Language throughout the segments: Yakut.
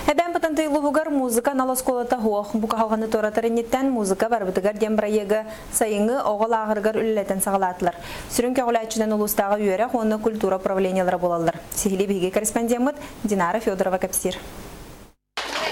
Эбээн Бытантай улууһугар музыка анал оскуолата суох. Бу кыһалҕаны туоратар инниттэн Музыка барыбытыгар диэн бырайыагы сайыҥҥы оҕо лааҕырыгар үлэлэтэн саҕалаатылар. Сүрүн көҕүлээччинэн улуустааҕы үөрэх уонна культура управлениелара буолаллар. Сиһилии биһиги корреспондеммыт Динара Федорова кэпсиир.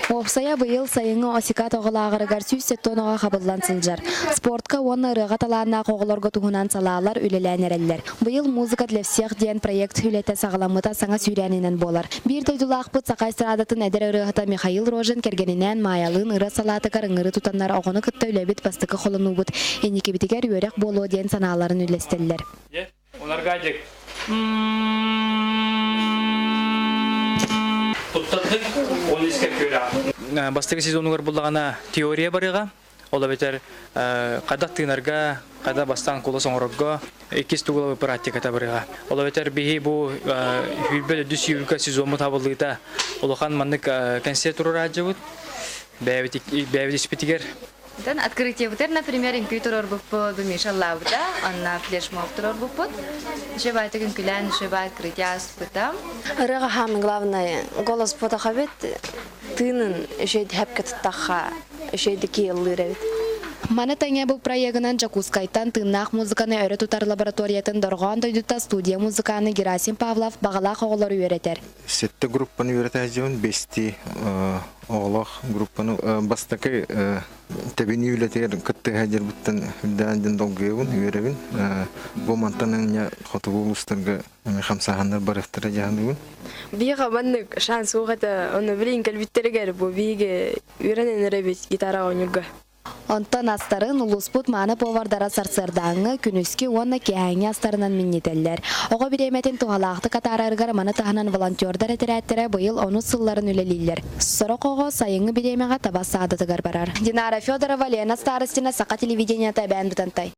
Уопсайа быйыл сайыҥҥы Осикат оҕо лааҕырыгар 170 оҕо хабыллан сылдьар. Спортка уонна ырыаҕа талааннаах оҕолорго туһунан салаалар үлэлээн эрэллэр. Быйыл «Музыка для всех» диэн проект үлэтэ саҕаламмыта саҥа сүүрээнинэн буолар. Биир дойдулаахпыт саха эстрадатын эдэр ырыаһыта Михаил Рожин кэргэнинээн Маайалыын ырыа салаатыгар ыҥырыы тутаннар оҕону кытта үлэбит бастакы холонуубут инникибитигэр үөрэх буолуо диэн санааларын үллэстэллэр. Уларгадик. Туттардык, он иске күрә. Бастакы сезонугар буллаҕына теория барыаҕа. Ол эбэтэр хайдах тыынарга, хайдах бастаан кулас оҥорорго, иккис тугулабы практиката барыаҕа. Ол эбэтэр биһи бу сүүрбэ төрдүс сүүрүкэ сезоммут хабыллыыта улахан маннык кэнсиэр туруораадьыбыт. Бэйэбит бэйэбит испитигэр Оттон открытиебытыгар, например, үҥкүү туруорбуппут, бу Миша ыллаабыта, онно флешмоб туруорбуппут. Еще баайтык үҥкүүлээн, еще баай открытие ааспыта. Ырыаҕа хаамы главное голос буотах эбит, тыынын үчүгэй хэпкэ туттахха үчүгэйдик ыллыыр эбит. Маны тэҥэ бу проегынан Дьокуускайтан тыыннаах музыканы өрө тутар лабораториятын Дорҕоон дойдута студия музыканы Герасим Павлов баҕалаах оҕолору үөрэтэр. Сэттэ группаны үөрэтээччибин, бэстии оҕолоох группаны бастакы тэбинии үлэтигэр кыттыһа дьарбыттан үрдээн дьон долгуйабын, үөрэбин. Бу мантан инньэ хотугу улуустарга хамсааһыннар барыахтара дьаһаныбын. Биһиэхэ маннык шанс суох этэ. Ону билигин кэлбиттэригэр бу биһиги үөрэнэн эрэбит гитараҕа оонньуурга. Онтон астарын улууспут мааны повардара сарсыардааҥҥы, күнүскү уонна киэһээҥҥи астарынан минньитэллэр. Оҕо бириэмэтин туһалаахтык атаарарыгар маны таһынан волонтердар этэрээттэрэ быйыл онус сылларын үлэлииллэр. Сорох оҕо сайыҥҥы бириэмэҕэ таба саадатыгар барар. Динара Федорова, Лена Старостина, Саха телевидениета, Эбээн Бытантай.